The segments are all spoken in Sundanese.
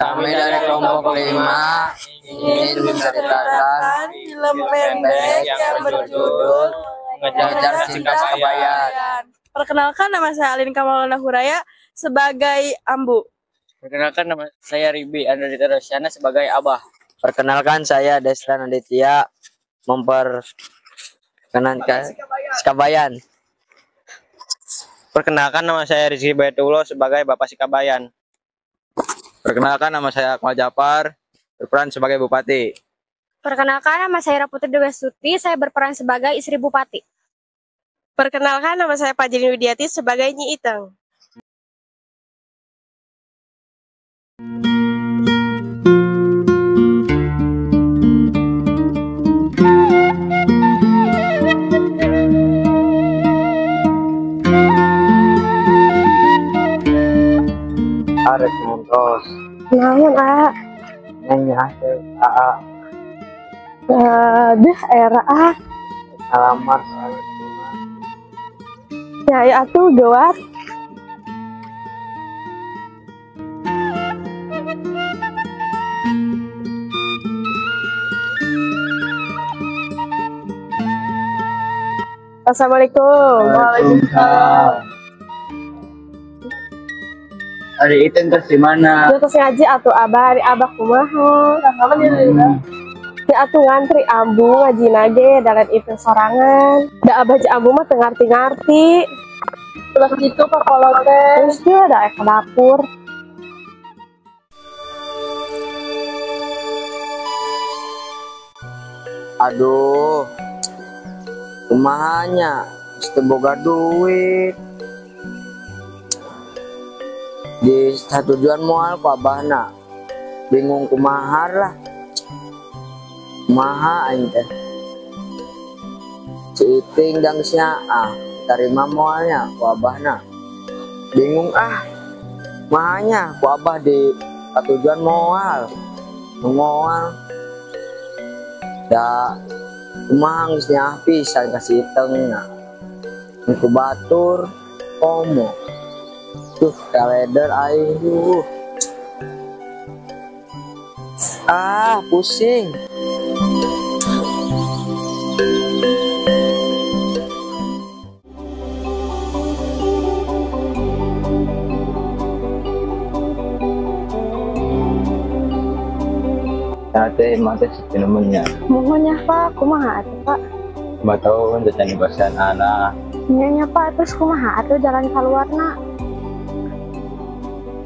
Kami dari kelompok 5 ingin menceritakan film pendek yang berjudul Mengejar Cinta Kabayan. Perkenalkan, nama saya Alin Kamalona Huraya sebagai Ambu. Perkenalkan, nama saya Ribi Andrita Rosyana sebagai Abah. Perkenalkan, saya Desra Naditya memperkenalkan Sikabayan. Perkenalkan, nama saya Rizky Baitullah sebagai Bapak Sikabayan. Perkenalkan, nama saya Akmal Japar, berperan sebagai Bupati. Perkenalkan, nama saya Putri Dewi Suti, saya berperan sebagai istri Bupati. Perkenalkan, nama saya Fajrin Widiati sebagai Nyi Iteng. Arek ngantos. Naon, A? Nanya teh, AA. Aduh, era ah. Ngalamar. Ya, ya atuh gawat. Assalamualaikum. Waalaikumsalam. Ari Iten terus di mana? Terus ngaji atuh Abah, ari Abah kumaha? Ya atuh ngantri Ambu ngaji nage dalan Iten sorangan. Da Abah jeung Ambu mah teu ngarti-ngarti. Ulah kitu Pak kolot teh. Terus dia da ke dapur. Aduh. Kumaha nya? Geus teu boga duit. Di satujuan moal ku abahna. Bingung kumaha lah. Kumaha aing teh. Si Iting gangsnya ah tarima moalnya ku abahna. Bingung ah. Mahanya ku abah di satujuan moal. Moal. Da kumaha geus nyaah pisan ka si Iteng na. Ku batur komo. Tuh, kalender aing. Ah, pusing. Nah, teh mah teh sepenuhnya. Mohon ya, Pak, kumaha atuh, Pak? Mbak tahu kan jajan basan anak. Nya nya, Pak, terus kumaha atuh jalan keluarna?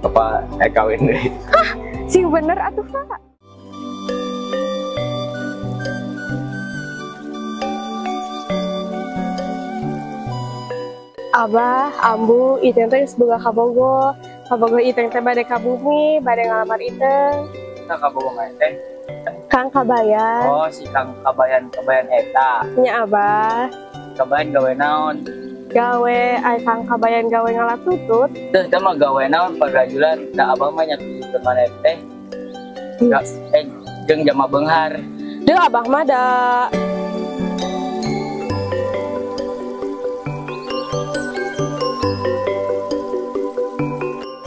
Bapak kawin deh. Hah, sing bener atuh, Pak. Abah, Ambu, Iteng teh geus boga kabogo. Kabogo Iteng teh bade ka bumi, bade ngalamar Iteng. Nah, kabogo mah teh. Kang Kabayan. Oh, si Kang Kabayan, Kabayan eta. Nya Abah. Kabayan gawe naon? Gawe, ay Kang Kabayan gawe ngalah tutut. Teh teh mah gawe naon pagajulan, da abah mah nyatu maneh teh. Jeung jama beunghar. Deuh abah mah da.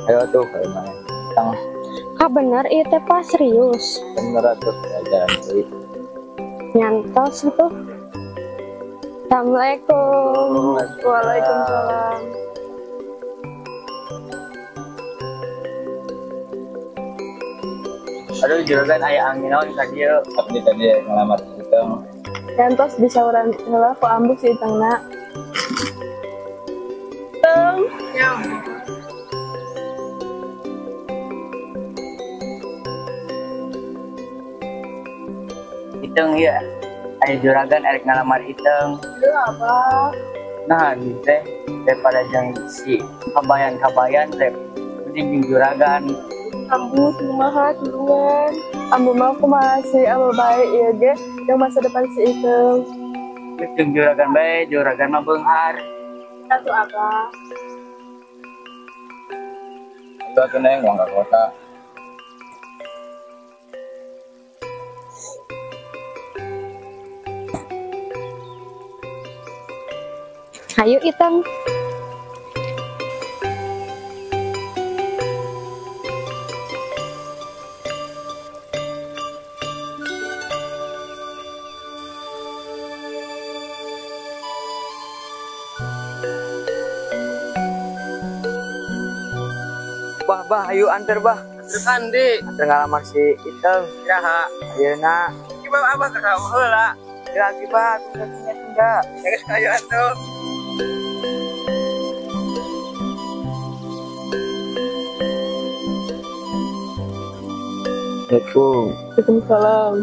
Ayo tuh kayak mana? Tang. Ah bener ieu teh Pak, serius. Bener atuh ajaran deui. Nyantos tuh. Assalamualaikum. Waalaikumsalam. Aduh juragan aya angin naon ka dieu. Abdi tadi ngalamar si Iteng. Nyantos disauran heula ku Ambu si Itengna. Teng. Iteng ieu. Aya juragan erek ngalamar Iteng. Deuh Abah. Nah, gitu teh daripada jeung si kabayan-kabayan teh mending jeung juragan. Ambu kumaha tulungan. Ambu mah kumaha si Ambu bae ieu ge yang masa depan si Iteng. Jeung juragan bae, juragan mah beunghar. Satu Abah. Itu atuh neng uang ka kota. Ayo Iteng. Abah ayo anter bah. Anterkan di. Anter ngalamar si Iteng. Iraha. Ayeuna. Ki bah abah ka heula. Lagi bah, aku enggak. Geus ayo atuh. Assalamualaikum. Waalaikumsalam.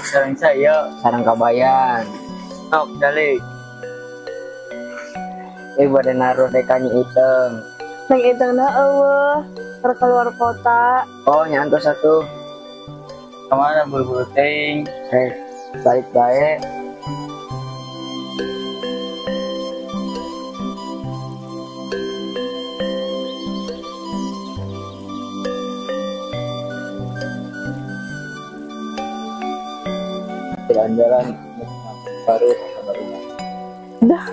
Sareng saya, sareng Kabayan. Sok dalik. Bade naruh deka Nyi Iteng. Neng Iteng na eueuh, keur keluar kota. Oh, nya antos atuh. Kemana buru-buru teuing? Balik bae. Jalan-jalan baru baru. Dah.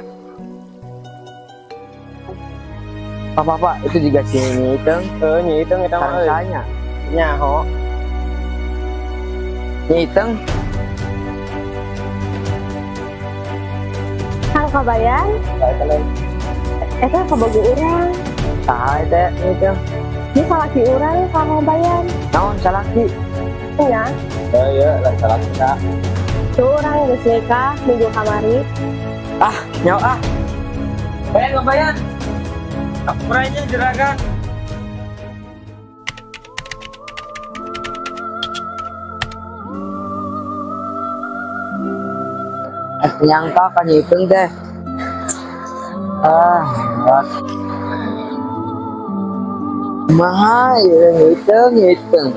Pak, pak, itu juga si Nyi Iteng. Nyi Iteng eta mah euy. Sareng Nyaho. Nyi Iteng. Kang Kabayan. Eta kabogo urang. Saha eta Nyi Iteng? Ieu salaki urang Kang Kabayan. Naon salaki? Nya. Ya, lah salaki ta. Tuh urang geus nikah minggu kamari. Ah, nyaho ah. Bayan, Kabayan. Kapranya juragan. Nyangka kan Nyi Iteng teh. Ah, kumaha ieu Nyi Iteng, Nyi Iteng.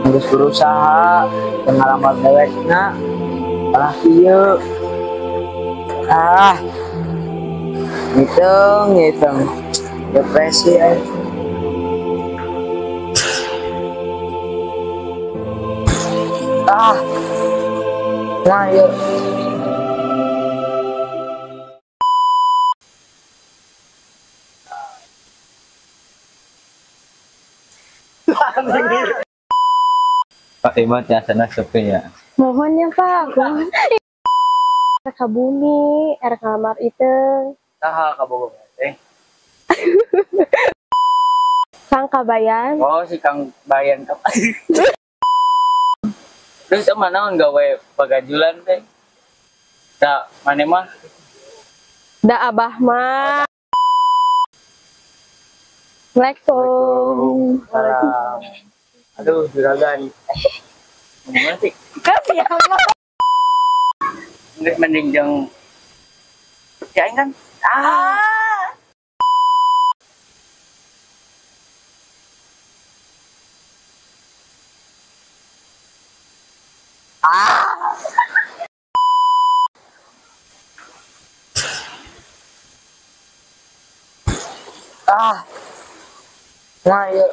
Geus berusaha ngalamar dewekna malah kieu. Ah. Nyi Iteng, Nyi Iteng. Depresi euy. Ah. Nah, ieu. Pak Imat ya sana sepi ya. Mohon ya Pak, aku ka bumi, erek ngalamar Iteng. Saha kabogo teh? Kang Kabayan. Oh, si Kang Bayan kapan? Terus sama naon gawe pagajulan teh? Da mane mah? Da abah mah. Assalamualaikum. Waalaikumsalam. Aduh, juragan. Gimana sih? Kasih ya Allah. Nggak mending jeng si aing kan? Ah. Ah. Ah. Nah, yuk.